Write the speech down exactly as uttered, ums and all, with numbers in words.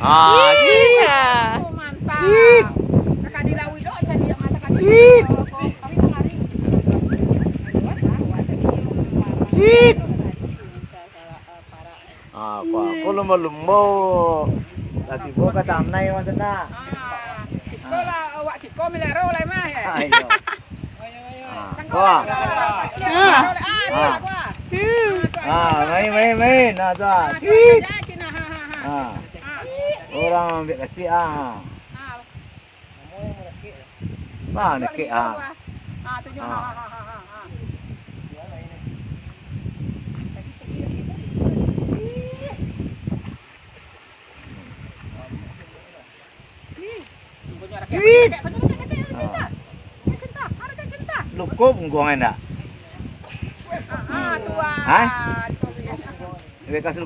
Ah, iya. Oh, mantap. Kakak di Lawi doh, cari yang mata kali. Kami tengah hari. Ah, ko, ko lumba-lumba. Lah tibo ka tanai mah tu nak. Ah, siko lah, awak siko milaro lai mah, ya. Ah, iyo. Ah, ko. Ah. Ah, main, main, main. Nah, tu ah. Cit. Ah. Urang ambiak kasih ah. Nah, dakek ah. Ah, tunjuk. Ah. Ha, ha, ha, ha, ha. Ih. Tunjuk rakek, tunjuk rakek, rakek, rakek, rakek, cinta. Rakek cinta, ah, rakek cinta. Luko pungguang indak? Ah, ah, tuan. Hah? Bekas